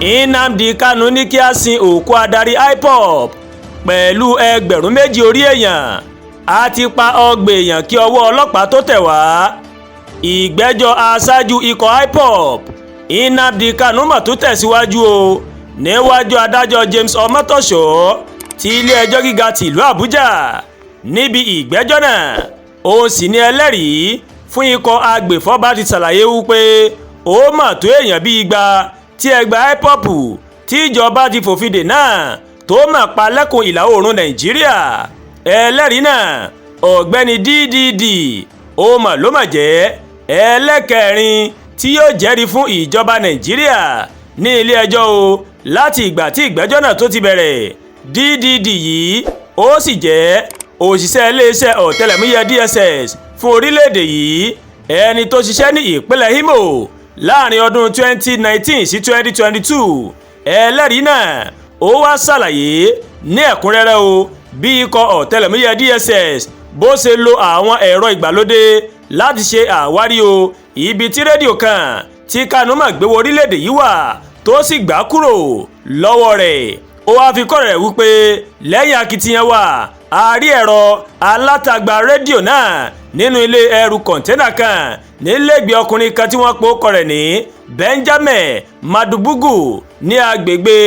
Nnamdi Kanu ní kí a sin òkú adarí IPOB pẹ̀lú 2,000 orí èèyàn. A ti pa 30 èèyàn kí ọwọ́ ọlọ́pàá tó tẹ̀ wá. Ìgbẹ́jọ́ aṣáájú ikọ̀ IPOB Nnamdi Kanu mà tún tẹ̀síwájú o níwájú adájọ́ James Omotosho ti ilé-ẹjọ́ gíga tìlú Àbújá. Níbi ìgbẹ́jọ́ náà, òun sì ní ẹlẹ́rìí fún ikọ̀ agbèfọ́ba ti ṣàlàyé wípé ó mà tó èèyàn bíi 200 tí ẹgbẹ́ IPOB tí ìjọba ti fòfin dè náà tó mà pa lẹ́kùn ìlà oòrùn Nàìjíríà. Ẹlẹ́rìí náà, ọ̀gbẹ́ni DDD, ó mà ló mà jẹ́ ẹlẹ́kẹrin tí yóò jẹ́rìí fún ìjọba Nàìjíríà ní ilé-ẹjọ́ o láti ìgbà tí ìgbẹ́jọ́ náà tó ti bẹ̀rẹ̀. DDD yìí, ó sì jẹ́ òṣìṣẹ́ iléeṣẹ́ ọ̀tẹlẹ̀múyẹ́ DSS fún orílẹ̀-èdè yìí, ẹni tó ṣiṣẹ́ ní ìpínlẹ̀ Imo láàrin ọdún 2019 sí 2022. Ẹlẹ́rìí náà, ó wá ṣàlàyé ní ẹ̀kúnrẹ́rẹ́ o bí ikọ̀ ọ̀tẹlẹ̀múyẹ́ DSS bó ṣe lo àwọn ẹ̀rọ ìgbàlódé láti ṣe àwárí o ibi tí rédíò kan tí Kanu mà gbé wọ orílẹ̀-èdè yìí wà, tó sì gbà kúrò lọ́wọ́ rẹ̀. Ó wáá fi kọ́ rẹ̀ wípé lẹ́yìn akitiyan wa, a rí ẹ̀rọ alátagbà rédíò náà nínú ilé ẹrù kọ̀ńténà kan nílẹ̀gbẹ́ ọkùnrin kan tí wọ́n pe orúkọ rẹ̀ ní Benjamin Madubugu ní agbègbè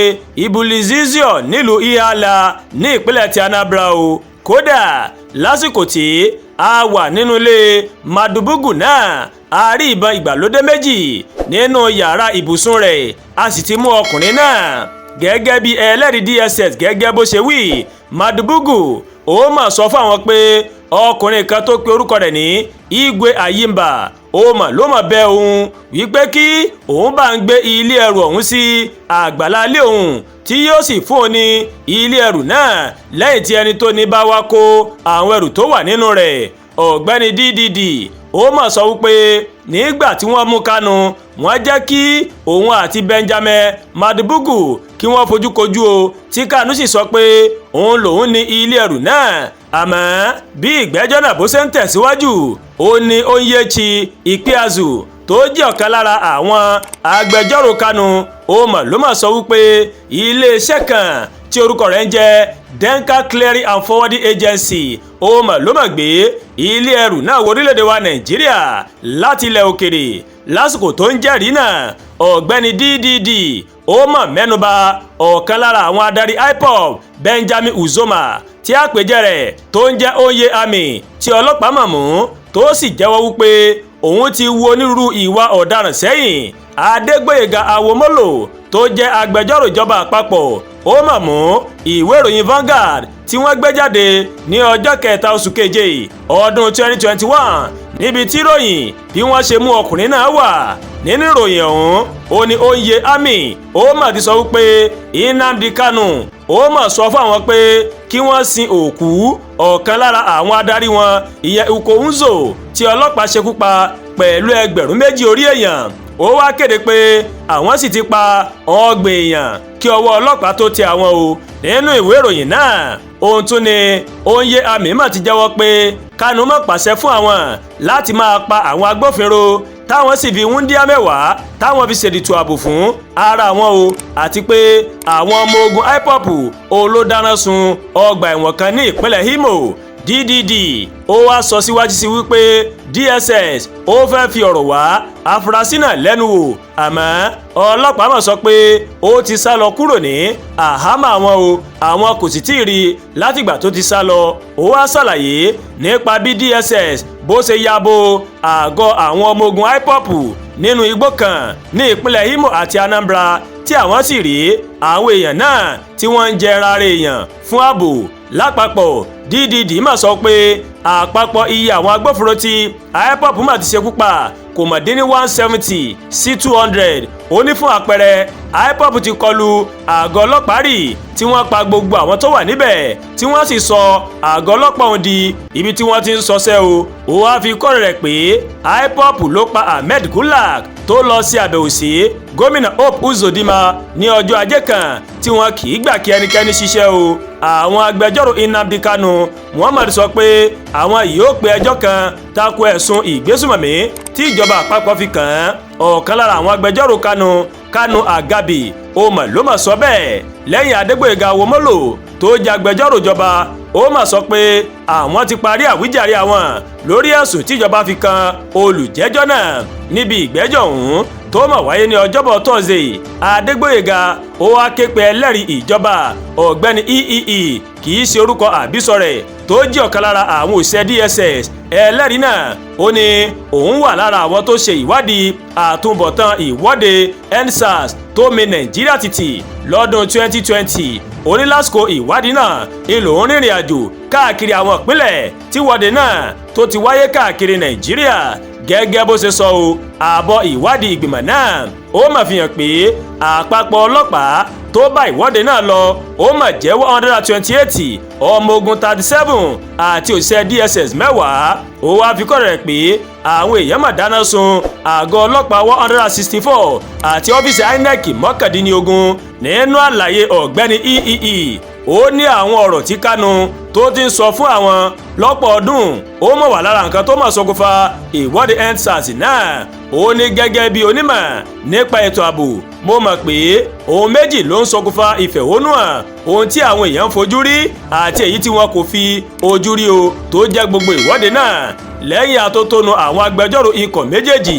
Ibulizizio nílùú Ihiala ní ìpínlẹ̀ ti Anambra o. Kódà, lásìkò tí a wà nínú ilé Madubugu náà, a rí ìbọn ìgbàlódé méjì nínú yàrá ibùsùn rẹ̀, a sì ti mú ọkùnrin náà. Gẹ́gẹ́ bí ẹlẹ́rìí DSS gẹ́gẹ́ bó ṣe wí, Madubugu ó mà sọ fún àwọn pé ọkùnrin kan tó pe orúkọ rẹ̀ ní Igwe Ayimba, ó mà ló mà bẹ òun wípé kí òun bá ń gbé ilé ẹrù ọ̀hún sí àgbàlá ilé òun, tí yóò sì fún òun ní ilé ẹrù náà lẹ́yìn tí ẹni tó ní bá wá kó àwọn ẹrù tó wà nínú rẹ̀. Ọ̀gbẹ́ni DDD, ó mà sọ wípé nígbà tí wọ́n mú Kanu, wọ́n jẹ́ kí òun àti Benjamin Madubugu kí wọ́n fojú kojú o, tí Kanu sì sọ pé òun lòun ní ilé ẹrù náà. Àmọ́ bí ìgbẹ́jọ́ náà bó ṣe ń tẹ̀síwájú, ó ní Onyechi Ikpeazu tó jẹ́ ọ̀kan lára àwọn agbẹjọ́rò Kanu, ó mà ló mà sọ wípé iléeṣẹ́ kan tí orúkọ rẹ̀ ń jẹ́ Denka Clearing and Forwarding Agency, ó mà ló mà gbé ilé ẹrù náà wọ orílẹ̀-èdè wa Nàìjíríà láti ilẹ̀ òkèrè. Lásìkò tó ń jẹ́rìí náà, ọ̀gbẹ́ni DDD, ó mà mẹ́nuba ọ̀kan lára àwọn adarí IPOB, Benjamin Uzoma, tí àpèjẹ rẹ̀ tó ń jẹ́ Oye Army, tí ọlọ́pàá mọ̀ mú, tó sì jẹ́wọ́ wípé òun ti hu onírúurú ìwà ọ̀daràn sẹ́yìn. Adégbòyèga Awomolo tó jẹ́ agbẹjọ́rò ìjọba àpapọ̀, ó mà mú ìwé ìròyìn Vanguard tí wọ́n gbé jáde ní ọjọ́ 3 oṣù keje ọdún 2021, níbi tí ìròyìn bí wọ́n ṣe mú ọkùnrin náà wà. Nínú ìròyìn ọ̀hún, ó ní Oye Army, ó mà ti sọ wípé Nnamdi Kanu, ó mà sọ fún àwọn pé kí wọ́n sin òkú ọ̀kan lára àwọn adarí wọn, ìyẹn Uko Nzo, tí ọlọ́pàá ṣekú pa pẹ̀lú 2,000 orí èèyàn. Ó wá kéde pé àwọn sì ti pa 30 èèyàn kí ọwọ́ ọlọ́pàá tó tẹ àwọn o. Nínú ìwé ìròyìn náà, ohun tún ni Oye Army mà ti jẹ́wọ́ pé Kanu má pàṣẹ fún àwọn láti máa pa àwọn agbófinró, táwọn sì fi wúńdíá 10 táwọn fi ṣètùtù ààbò fún ara wọn o, àti pé àwọn ọmọ ogun IPOB olódáná sun ọgbà ẹ̀wọ̀n kan ní ìpínlẹ̀ Imo. DDD, ó wá sọ síwájú sí wípé DSS ó fẹ́ fi ọ̀rọ̀ wá afurasí náà lẹ́nu wò, àmọ́ ọlọ́pàá mọ̀ sọ pé ó ti sá lọ kúrò ní àhámọ́ àwọn o, àwọn kò sì tí ì rí i látìgbà tó ti sá lọ. Ó wá ṣàlàyé nípa bí DSS bó ṣe ya bo àgọ́ àwọn ọmọ ogun IPOB nínú igbó kan ní ìpínlẹ̀ Imo àti Anambra, tí àwọn sì rí àwọn èèyàn náà tí wọ́n ń jẹ ara èèyàn fún ààbò lápapọ̀. DDD mà sọ pé àpapọ̀ iye àwọn agbófinró tí IPOB mà ti ṣekú pa kò mọ̀ dín ní 170 sí 200. Ó ní fún àpẹẹrẹ, IPOB ti kọlu àgọ́ ọlọ́pàá rí, tí wọ́n pa gbogbo àwọn tó wà níbẹ̀, tí wọ́n sì sọ àgọ́ ọlọ́pàá ọ̀hún di ibi tí wọ́n ti ń sọsẹ́ o. Ó wáá fi kọ́ rẹ̀ pé IPOB ló pa Ahmed Gulak tó lọ sí àbẹ̀wò sí gómìnà Hope Uzodinma ní ọjọ́ Ajé kan, tí wọn kì í gbà kí ẹnikẹ́ni ṣiṣẹ́ o. Àwọn agbẹjọ́rò Nnamdi Kanu Muhammad sọ pé àwọn yóò pe ẹjọ́ kan tako ẹ̀sùn ìgbésùmọ̀mí tí ìjọba àpapọ̀ fi kàn án. Ọ̀kan lára àwọn agbẹjọ́rò Kanu. Kanu Agabi ó mà ló mà sọ bẹ́ẹ̀. Lẹ́yìn Adégbóyèga Awomolo tó jẹ́ agbẹjọ́rò ìjọba, ó mà sọ pé àwọn ti parí àwíjàre àwọn lórí ẹ̀sùn tíjọba fi kan olùjẹ́jọ́ náà. Níbi ìgbẹ́jọ́ ọ̀hún tó mà wáyé ní Ọjọ́bọ̀ Thursday, Adégbóyèga ó wá ké pe ẹlẹ́rìí ìjọba, Ọ̀gbẹ́ni Eee, kì í ṣe orúkọ àbísọ rẹ̀, tó jẹ́ ọ̀kan lára àwọn òṣìṣẹ́ DSS. Ẹlẹ́rìí náà ó ní òun wà lára àwọn tó ṣe ìwádìí àtúbọ̀tán ìwọ́de EndSARS tó mì Nàìjíríà tìtì lọ́dún 2020. Ó ní lásìkò ìwádìí náà ìlò ń rìnrìn àjò káàkiri àwọn ìpínlẹ̀ tí ìwọ́de náà tó ti wáyé káàkiri Nàìjíríà. Gẹ́gẹ́ bó ṣe sọ o, àbọ̀ ìwádìí ìgbìmọ̀ náà ó mà fi hàn pé àpapọ̀ ọlọ́pàá tó bá ìwọ́de náà lọ ó mà jẹ́ 128, ọmọ ogun 37 àti òṣìṣẹ́ DSS 10. Ó wá fi kọ́ rẹ̀ pé àwọn èèyàn mà dáná sun àgọ́ ọlọ́pàá 164 àti ọ́fíìsì INEC 19. Nínú àlàyé Ọ̀gbẹ́ni Eee, ó ní àwọn ọ̀rọ̀ tí Kanu tó ti ń sọ fún àwọn lọ́pọ̀ ọdún ó mọ̀ wà lára nǹkan tó mọ̀ ṣokùnfà ìwọ́de EndSARS náà. Ó ní gẹ́gẹ́ bí onímọ̀ nípa ètò ààbò, mo mọ̀ pé ohun méjì ló ń ṣokùnfà ìfẹ̀hónúhàn: ohun tí àwọn èèyàn ń fojú rí àti èyí tí wọn kò fi ojú rí o, tó jẹ́ gbogbo ìwọ́de náà. Lẹ́yìn àtótónu àwọn agbẹjọ́rò ikọ̀ méjèèjì,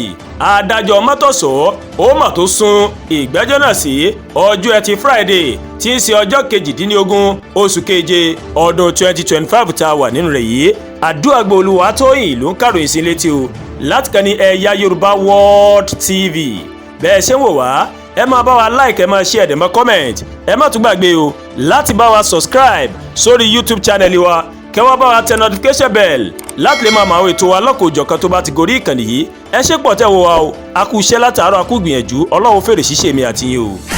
adájọ́ Mọ́tòsọ́ ó mọ̀ tó sún ìgbẹ́jọ́ náà sí ọjọ́ Ẹtì Friday, tí ń ṣe ọjọ́ 18 oṣù keje ọdún 2025 tá a wà nínú rẹ̀ yìí. Àdúràgbò Olúwatóyìn ló ń kàròyìn sí létí o láti kàn ní Ẹ̀yà Yorùbá World TV. Bẹ́ẹ̀ ṣe ń wò wá, ẹ máa bá wa like, ẹ máa share, ẹ máa comment. Ẹ má tún gbàgbé o láti bá wa subscribe sórí YouTube channel wa, kẹ́ wá bá wa tẹ notification bell láti lè máa mọ àwọn ètò wa lọ́kọ̀ọ́jọ̀kan tó bá ti gorí ìkànnì yìí. Ẹ ṣe pọ̀ tẹ́ wo wa o. A kú iṣẹ́ látàárọ̀, a kú gbìyànjú. Ọlọ́run fèrè ṣíṣe mi àti yín o.